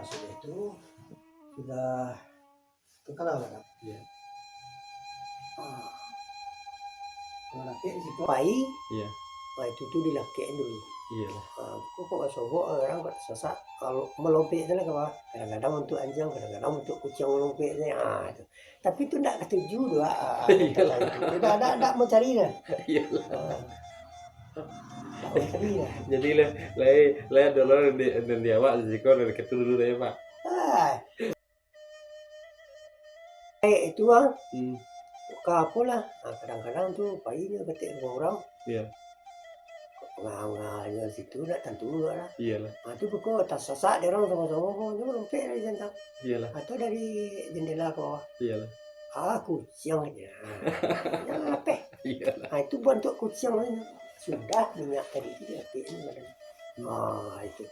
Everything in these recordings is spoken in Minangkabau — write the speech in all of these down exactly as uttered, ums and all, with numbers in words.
Sudah itu, sudah tu kalah lah, Kak. Iya. Ah. Kalau dapek di situ, pai. Iya. Ah, itu tu dilakek dulu. Iya lah. Ah, kok, kok sobok, orang kok sasak, kalau melompek tu lah, kadang-kadang untuk anjing, kadang-kadang untuk kucing melompek tu. Ah, tu. Tapi tu ndak katuju tu, ah, ah, ah, Iya lah. Ndak, ndak, ndak mau cari dah. Iya lah. Ah. Ndak mau cari dah. Jadi lah, lai, lai ado lah di, di, di awak siko dari ketu dulu dah ya, Pak. Ah. Eh, itu ah. Hmm. Ka apo lah. Ah, kadang-kadang tu pai nyo ketek rumah urang. Iya. Ngah-ngahnyo situ ndak tantu juo lah. Iyolah. Ah, tu kok tasasak dek urang samo-samo ko, nyo melompek dari jandang. Iyolah. Atau dari jendela ko. Iyolah. Ah, kuciang aja. Jangan lapeh. Iyolah. Ah, itu bantuak kuciang aja. Sudah minyak tadi tu diapik ni badan. Hmm. Ah, itu.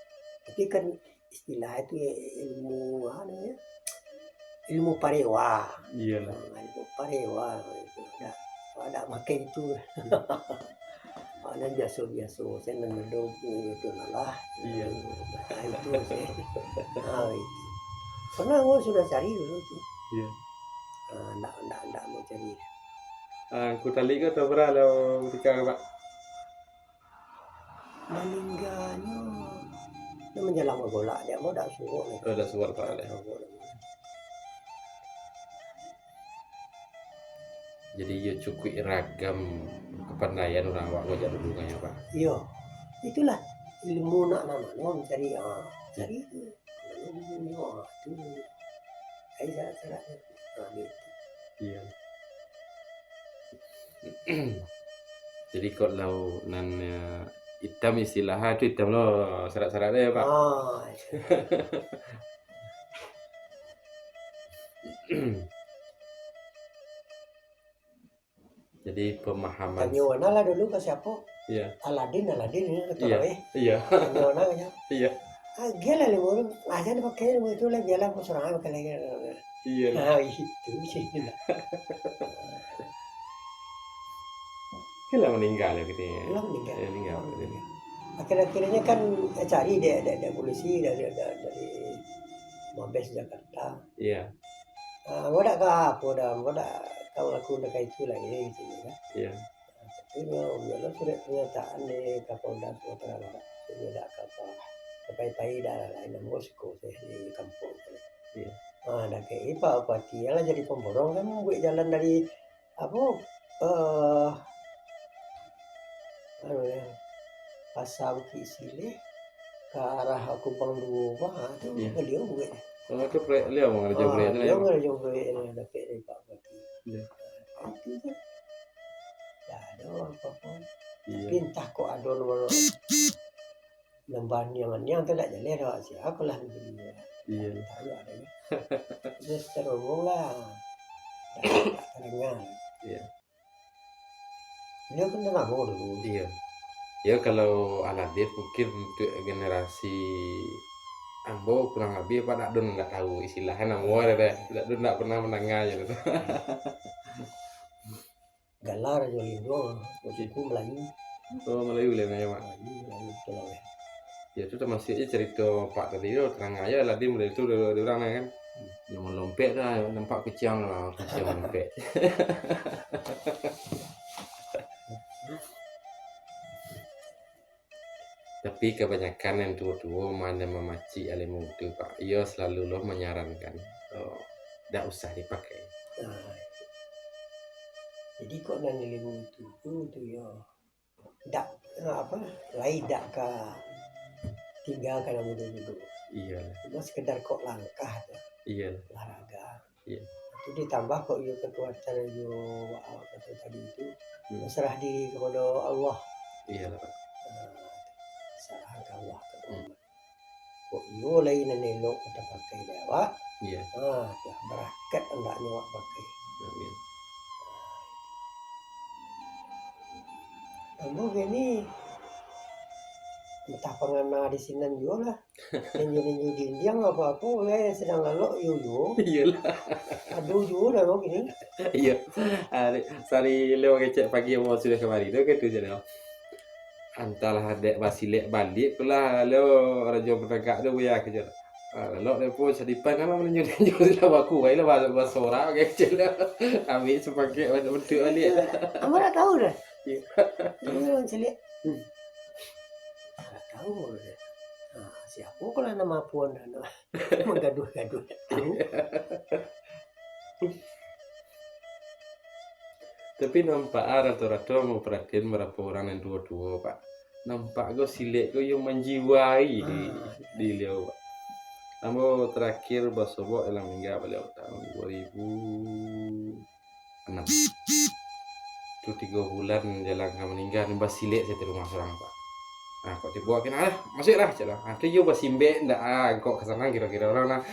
Tapi kan istilah itu ilmu, apa namanya? Ilmu parewa. Iyolah. Ah, ilmu parewa itu. Dak, dak makai itu. Mana biaso-biaso, saya nan ado itu lah. Iya. Ah, itu saya. Ah, itu. Pernah awak sudah cari dulu tu. Iya. Ah, ndak, ndak, ndak mau cari. Ah, Angku Talik ko tabarah lah ketika, Pak? Maningganyo, nah, manjalang bagolak, dia mau dak suruh lagi. Oh, dak suruh, Pak, dak suruh. Jadi, iyo cukuik ragam kapandaian urang awak ko jak dulu kan, yo, Pak? Iyo. Itulah ilmu nak nan mano mancari, ah, cari tu. Mano ilmunyo, ah, tu. Ai, salah-salah tu. Ah, gitu. Iyo. Jadi, kok lau nan, eh, itam istilah tu itam lo sarak-sarak deh, Pak. Ah, iyo. Jadi, pemahaman Tanyo lah dulu ka siapo? Iya. Aladin, Aladin ini kata Iya. orang, eh. Iya. Tanyo lah ka siapo? Iya. Ah, dia lah ilmu tu. Aja dipakai ilmu tu lah, biarlah aku seorang pakai lagi. Iya. Ah, itu sih. Kan lah meninggal ya gitu ya. Lah meninggal. Ya, meninggal. Lah meninggal. Akhir-akhirnya kan, eh, cari dia, dia, dia polisi, dia, dia, dia, dari Mabes Jakarta. Iya. Ah, ambo dak ka apo doh, ambo dak ka malakukan ka itu lai, gitu kan. Iya. Ah, tapi nyo, nyo surat pernyataan di Kapolda Sumatera Barat. Jadi dak ka apa, ka pai-pai dah lah, lain ambo siko sajo di kampuang tu. Iya. Ah, dak ka, eh, Pak Bupati lah jadi pemborong kan, buek jalan dari apo, eh, anu yo, Pasa Bukik Sileh ka arah Kubang Duo, ha, tu Iya. baliau buek. Oh, tu proyek baliau, mangarajo Ah, proyek tu, baliau ya? mangarajo proyek nan dapek dari Pak Bupati. Iya. Ah, itu tu. Dak ado apo-apo. Iya. Tapi entah kok ado nomor Nambah niang-niang tu dak jaleh doh, sia ko lah nan bali. Iyo. Tahu ado nyo. Terus terhubung lah. Dak, dak tadanga. Iyo. Baliau kan dah lamo dulu. Iyo. Yo, kalau Aladin mungkin untuk generasi ambo kurang labiah, Pak, dak don, dak tahu istilahnyo namo ado deh. Dak don, dak pernah mandanga je tu. Galah Rajo Linduang, suku Melayu. Oh, Melayu lah, Pak. Melayu, Melayu, betul lah, weh. Ya, tu tamasuak je carito Pak tadi tu, tarang aja lah, dia mulai tu dari, dari urang kan. Yang malompek dah, nampak kuciang lah, kuciang malompek. Tapi kabanyakan nan tuo-tuo mah nan mamacik alemu tu, Pak. Iyo salalu lo manyarankan, oh, dak usah dipakai. Nah, jadi kok nan alemu tu, tu, tu yo, dak, apa, lai dak ka tinggakan nan mudo-mudo. Iyo. Cuma sekedar kok langkah tu. Iyo. Olahraga. Iya. Itu ditambah kok iyo kekuatan iyo, ah, kato tadi itu, Hmm. berserah diri kepada Allah. Iyalah, Pak. Ah, serah ka Allah, ka Hmm. Allah. Kok iyo lai nan elok ka tapakai dek awak. Iya. Ah, lah barakat andaknyo awak pakai. Amin. Ambo kini entah pangana di sinan juo lah. Ninju-ninju dindiang apo-apo, weh, sadang lalok, iyo juo. Iyolah. Ado juo dah lo kini. Iyo. Ari, sari lo kecek pagi awak sudah kamari tu, kan tu je lo. Antahlah dek basilek baliak tu lah lo, rajo penegak tu, buya, kecek. Ah, lok dia pun sadipan nama menunjuk-nunjuk lah baku, baiklah bahasa, bahasa orang kecil lah. Ambil sepaket bantuk balik. Ambo tak tahu dah. Iya. Ini orang ciliak. Hmm. Tak tahu dah. Ah, siapa kalau nama puan dah nak menggaduh-gaduh, tak tahu. Tapi nampak ah, rato-rato ambo perhatian barapo urang nan tuo-tuo, Pak. Nampak ko silek ko yo manjiwai di, ah, di liau, Pak. Ambo terakhir basobok dalam mingga baliau tahun dua ribu enam. Tu tigo bulan jalan ka maningga, ni basilek sajo di rumah surang, Pak. Ah, kok tibo kena lah, masuak lah, cak lah. Ah, tu yo basimbek ndak, ah, kok ka sana kiro-kiro urang lah.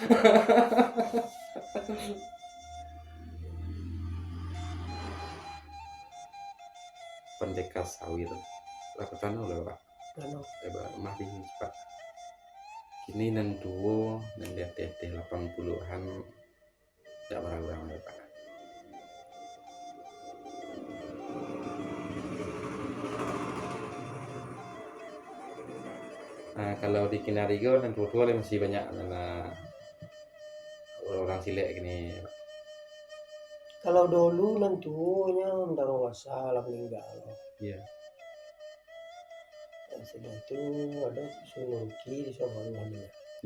Pendekar Sawir. Lah, ka tano lah, Pak. Tano. Eh, Pak, rumah di cepat. Kini nan tuo, nan di ateh-ateh lapan puluhan, dak bara urang lai, Pak. Nah, kalau di Kinari ko, nan tuo-tuo lai masih banyak, nan, ah, urang-urang silek kini, Pak. Kalau dulu nan tuonyo Mandaro Basa lah maningga. Iya. Nan sudah tu ado Sunan Ruki di Sohor,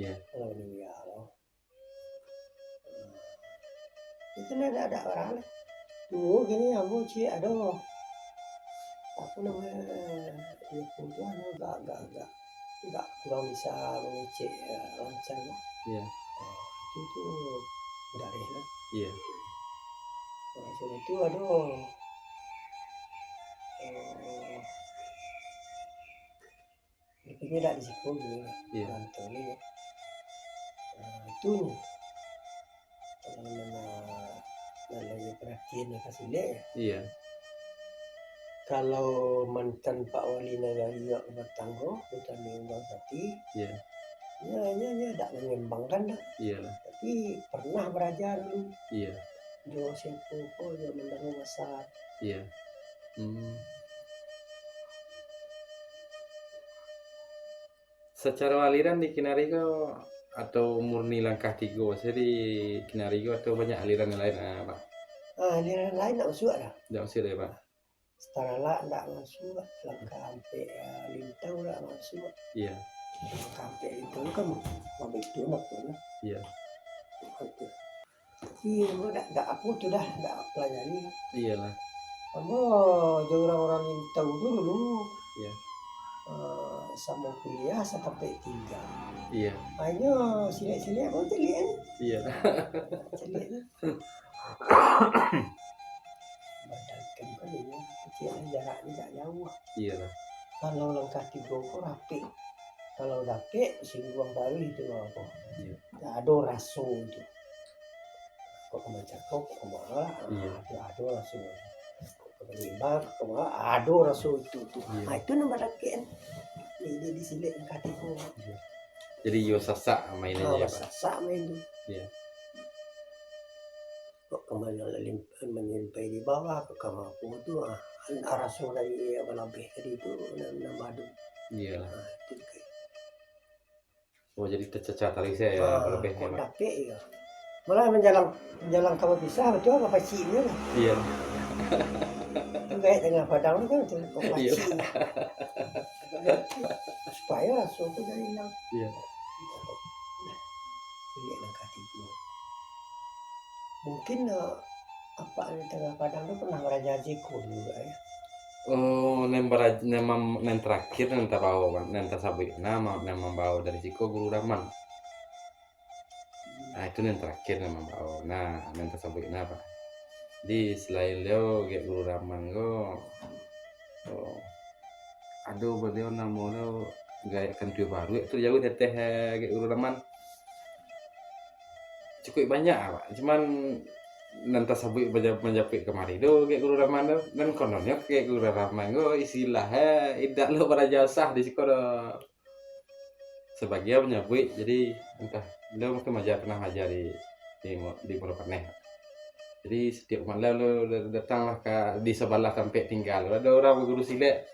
iya. Lah maningga. Itu lah dak, dak urang lah. Tuo kini ambo ciek ado, apo namonyo, iyo pun tu anu agak, agak, agak, agak kurang bisa mangecek, eh, lancar lah. Iya. Ah, itu tu dareh lah. Iya. Ah, sudah tu ado, eh, Tapi dak di siko dulu lah. Iya. Rantau ni, ya. Nah, itu nyo. Kalau nama, kalau yo perhatian yo ka silek, ya. Iya. Kalau mantan Pak Wali Nagari awak batanggo, Utami Unggal Sati, iya, nyo, nyo, nyo dak mangembangkan dah. Iyalah. Tapi pernah baraja dulu. Iya. Jo siapo ko, jo Mandaro Basa. Iya. Hmm. Sacaro aliran di Kinari ko atau murni langkah tigo sajo di Kinari ko atau banyak aliran yang lain, ah, Pak? Ah, aliran lain ndak masuak dah. Ndak masuak dah, Pak? Starala ndak masuak, langkah ampek, ah, lintau ndak masuak. Iya. Langkah ampek lintau kan mabaitu nak tu lah. Iya. Itu. Iyo, dak, dak apo tu dah, dak pelajari. Iyolah. Ambo jo urang-urang Lintau tu dulu, iya, eh, samo kuliah satampek tingga. Iya. Hanyo silek-silek ambo caliak ni. Iya. Caliak ni. Badan kan kan ini kecil, jaraknyo dak jauah. Iyolah. Kalau langkah tigo ko rapek. Kalau dapek, singguang taruih itu apo. Iya. Ado raso itu. Kok ka mancakok, kok ka marah, iya, ah, tu ado raso. Kok ka riba, kok ka marah, ado raso itu tu. Iya. Ah, itu nan balakek kan. Jadi, jadi silek nan katiko. Iya. Jadi, yo sasak mainan, ah, ya, Pak? Sasak main tu. Iya. Kok ka ma-, manyampai di bawah, kok ka ma-, apo tu, ah, raso dari balabeh tadi tu, nan, nan badu. Iyolah. Ah, itu kan. Oh, jadi tacacah tali se, ya, ah, balabeh kok memang. Dapek, ya. Malah manjalang, manjalang ka bapisah, batua ka pacik nyo lah. Iya. Tu gaek tangah padang tu kan, tu, kok pacik. Iya. Supayo raso tu jan ilang. Iya. Silek nan katigo. Mungkin, eh, apak di tangah padang tu pernah baraja siko dulu, ya. Oh, nan bara-, nan mam-, nan terakhir nan tabao, nan tasabuik, nan ma-, nan mambao dari siko Guru Rahman. Nah, itu nan terakhir nan mambao. Nah, nan tasabuik, nah, Pak. Di selain beliau, Gek Guru Rahman ko, oh, ado baliau namonyo Gaek Kantua Baruak tu jauah teteh, eh, Gek Guru Rahman. Cukuik banyak, Pak. Cuman nan tasabuik baja-, manjapuik kamari tu, Gek Guru Rahman tu. Dan kononnyo Gek Guru Rahman ko istilah, eh, indak lo baraja sah di siko do. Sabagian manyabuik, jadi antah, beliau mungkin maja-, pernah maja di, di Mu-, di Muaro Paneh. Jadi, satiok malam lo da-, datanglah ka, di sabalah tampek tingga lo, ado urang baguru silek.